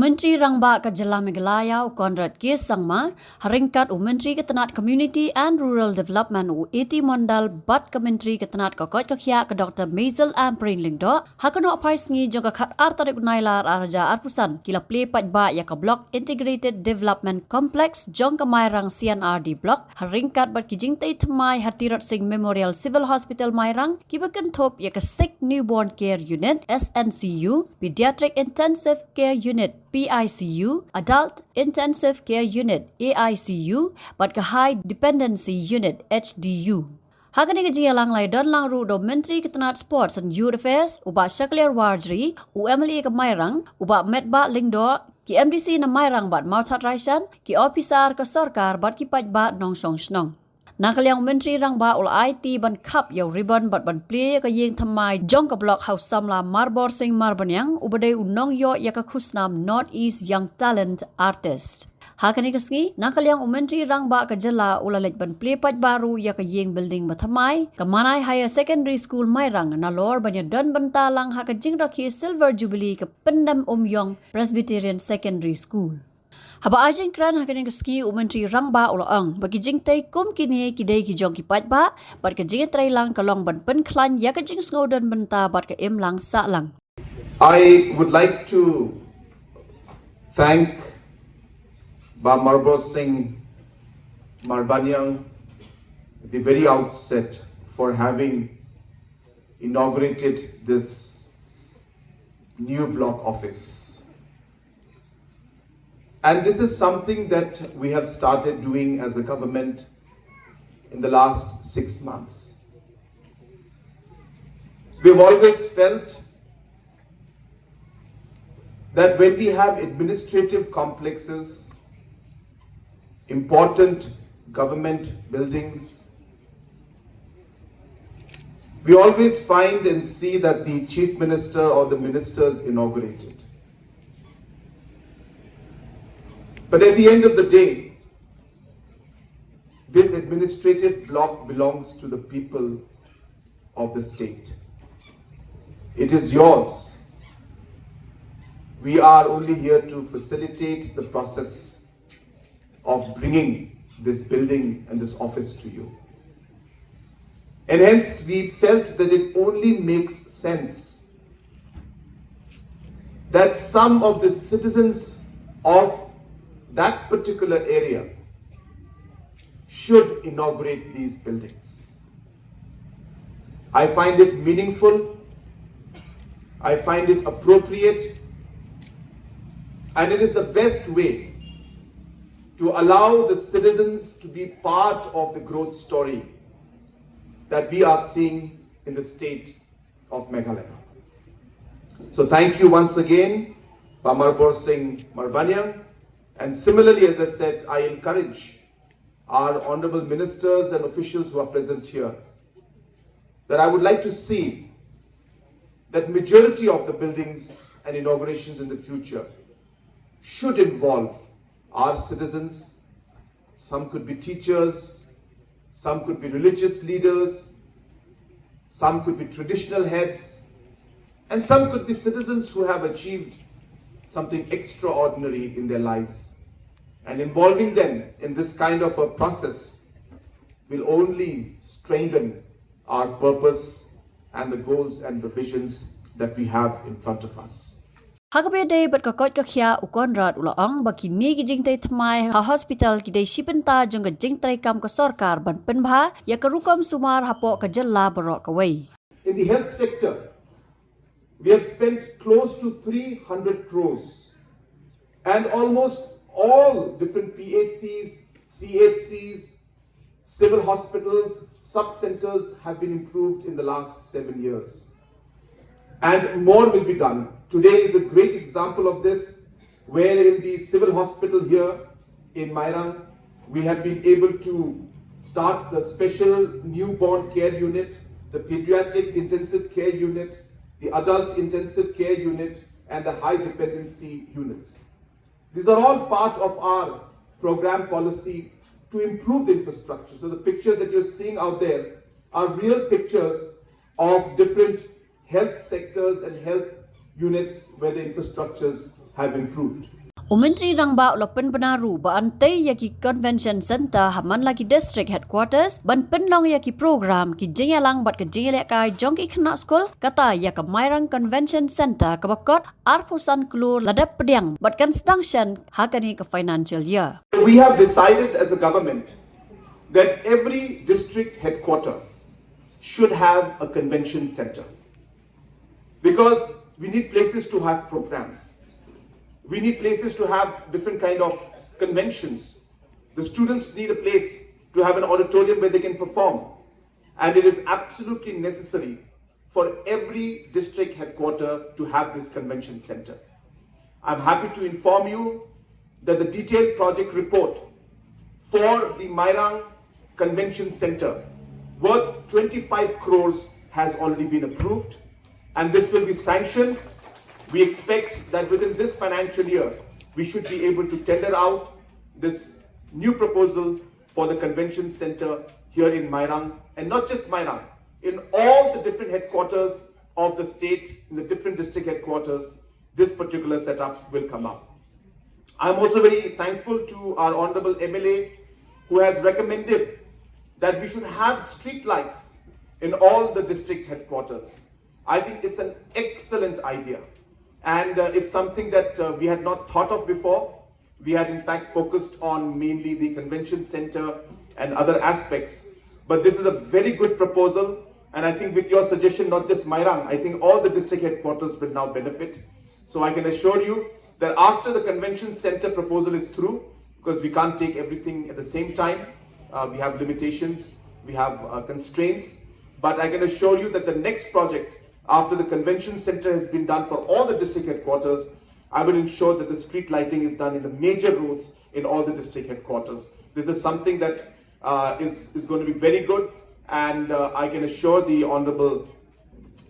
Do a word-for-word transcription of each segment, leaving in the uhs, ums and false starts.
Myntri Rangbah ka Jylla Meghalaya u Conrad K Sangma, ha ryngkat u Myntri ka tnad Community and Rural Development u A T Mondal bad ka Myntri ka tnad ka koit ka khiah ka Dr Maisel Ampareen Lyngdoh, ha ka nohphai sngi jong ka khatar tarik u Nailar arhajar arphew san ki la plie paidbah ïa ka Block Integrated Development Complex jong ka Mairang C and R D Block, ha ryngkat bad ki jingtei thymmai ha Tirot Sing Memorial Civil Hospital Mairang, kiba kynthup ïa ka Sick Newborn Care Unit, S N C U, Pediatric Intensive Care Unit, P I C U, Adult Intensive Care Unit, A I C U, bad ka High Dependency Unit, H D U. Ha kane ka jingïalang la ïadon lang ruh da u Myntri ka tnad Sports and Youth Affairs, u Bah Shakliar Warjri, u M L A ka Mairang, u Bah Metbah Lyngdoh, ki M D C na Mairang bad Mawthadraishan, ki ophisar ka sorkar bad ki paidbah nongshong shnong. Na ka liang u Myntri Rangbah u la aiti ban khap ïa u ribbon bad ban plie ïa ka ïing thymmai jong ka block ha u samla Marbor Sing Marbaniang, uba dei u nongïoh ïa ka khusnam North East Young Talent Artist. Ha kane ka sngi, na ka liang u Myntri Rangbah ka Jylla u la leit ban plie paidbah ruh ïa ka ïing building bathymmai ka Manai Higher Secondary School Mairang, nalor ban ïadon bynta lang ha ka jingrakhe Silver Jubilee ka Pyndem Umïong Presbyterian Secondary School. Haba ai jingkren ha kane ka sngi, u Myntri Rangbah u la ong ba ki jingtei kum kine ki dei ki jong ki paidbah, bad ka jingïatreilang ka long ban pynkhlaiñ ïa ka jingsngew don bynta bad ka imlang sahlang. I would like to thank Bah Marbor Sing Marbaniang at the very outset for having inaugurated this new block office. And this is something that we have started doing as a government in the last six months. We've always felt that when we have administrative complexes, important government buildings, we always find and see that the chief minister or the ministers inaugurate it. But at the end of the day, this administrative block belongs to the people of the state. It is yours. We are only here to facilitate the process of bringing this building and this office to you. And hence, we felt that it only makes sense that some of the citizens of that particular area should inaugurate these buildings. I find it meaningful, I find it appropriate, and it is the best way to allow the citizens to be part of the growth story that we are seeing in the state of Meghalaya. So thank you once again, Bah Marbor Sing Marbaniang. And similarly, as I said, I encourage our honorable ministers and officials who are present here that I would like to see that majority of the buildings and inaugurations in the future should involve our citizens. Some could be teachers, some could be religious leaders, some could be traditional heads, and some could be citizens who have achieved something extraordinary in their lives. And involving them in this kind of a process will only strengthen our purpose and the goals and the visions that we have in front of us. Ha kaba ïadei bad ka koit ka khiah, u Conrad u la ong ba kine ki jingtei thymmai ha hospital ki dei shi bynta jong ka jingtreikam ka sorkar ban pynbha ïa ka rukom sumar hapoh ka jylla baroh kawei. In the health sector, we have spent close to three hundred crores, and almost all different P H Cs, C H Cs, civil hospitals, sub-centers have been improved in the last seven years. And more will be done. Today is a great example of this, where in the civil hospital here in Mairang, we have been able to start the special newborn care unit, the pediatric intensive care unit, the adult intensive care unit, and the high dependency unit. These are all part of our program policy to improve the infrastructure. So the pictures that you're seeing out there are real pictures of different health sectors and health units where the infrastructures have improved. U Myntri Rangbah u la pynbna ruh ba yn tei ïa ki Convention Centre ha man la ki District Headquarters ban pynlong ïa ki program, ki jingïalang bad ki jingïalehkai jong ki khynnah skul, kata ïa ka Mairang Convention Centre kaba kot arphew san klur la dep pdiang bad kan sdang shen ha kane ka financial year. We have decided as a government that every district headquarter should have a convention centre, because we need places to have programs. We need places to have different kind of conventions. The students need a place to have an auditorium where they can perform. And it is absolutely necessary for every district headquarter to have this convention centre. I'm happy to inform you that the detailed project report for the Mairang Convention Centre, worth twenty-five crores, has already been approved, and this will be sanctioned. We expect that within this financial year, we should be able to tender out this new proposal for the convention centre here in Mairang, and not just Mairang, in all the different headquarters of the state, in the different district headquarters, this particular setup will come up. I'm also very thankful to our Honourable M L A, who has recommended that we should have street lights in all the district headquarters. I think it's an excellent idea, and, uh, it's something that, uh, we had not thought of before. We had in fact focused on mainly the convention centre and other aspects. But this is a very good proposal, and I think with your suggestion, not just Mairang, I think all the district headquarters will now benefit. So I can assure you that after the convention centre proposal is through, because we can't take everything at the same time, uh, we have limitations, we have, uh, constraints. But I can assure you that the next project, after the convention centre has been done for all the district headquarters, I will ensure that the street lighting is done in the major roads in all the district headquarters. This is something that, uh, is, is going to be very good, and, uh, I can assure the Honourable,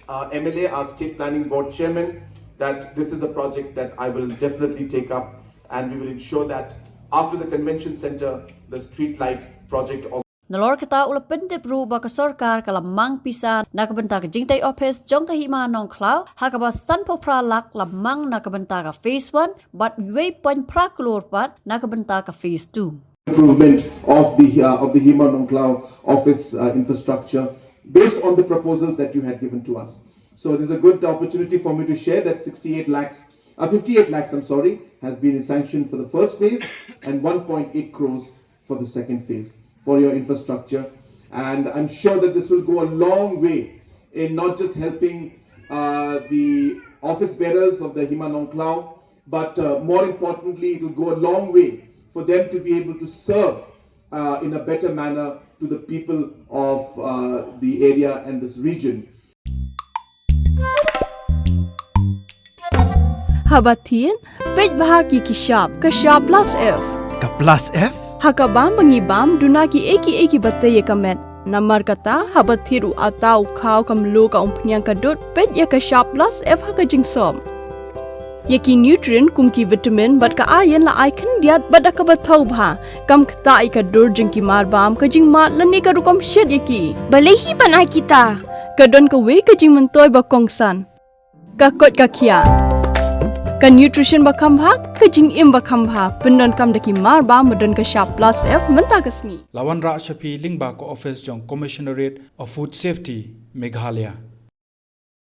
uh, M L A, our State Planning Board Chairman, that this is a project that I will definitely take up, and we will ensure that after the convention centre, the street light project also. Nalor kata, u la pyntip ruh ba ka sorkar ka la mang pisa na ka bynta ka jingtei office jong ka Hima Nongkhlaw, ha kaba sanphew phra lak la mang na ka bynta ka phase one, bad wei point phra klur pat na ka bynta ka phase two. Improvement of the, uh, of the Hima Nongkhlaw office, uh, infrastructure based on the proposals that you had given to us. So it is a good opportunity for me to share that sixty-eight lakhs, uh, fifty-eight lakhs, I'm sorry, has been sanctioned for the first phase and one point eight crores for the second phase for your infrastructure. And I'm sure that this will go a long way in not just helping, uh, the office bearers of the Hima Nongkhlaw, but, uh, more importantly, it will go a long way for them to be able to serve, uh, in a better manner to the people of, uh, the area and this region. Haba thied, peit bha ki ki shap, ka shap plus F. Ka plus F? Ha ka bam ba ngi bam, duna ki ei ki ei ki ba tei ïa ka met. Namar kata, haba thied u atta, u khaw, ka mluh, ka umphniang, ka dud, peit ïa ka shap plus F ha ka jingsop. Ïa ki nutrient kum ki vitamin bad ka iron la ai khyndiat bad da kaba thaw bha. Kam ktah ïa ka dur jong ki mar bam, ka jingmad lane ka rukom shet ïa ki. Balei hi ban ai kita? Ka don kawei ka jingmyntoi ba kongsan. Ka koit ka khiah. Ka nutrition ba kham bha, ka jingim ba kham bha. Pyndonkam da ki mar bam ba don ka shap plus F mynta ka sngi. La wanrah sha phi lyngba ka office jong Commissionerate of Food Safety, Meghalaya.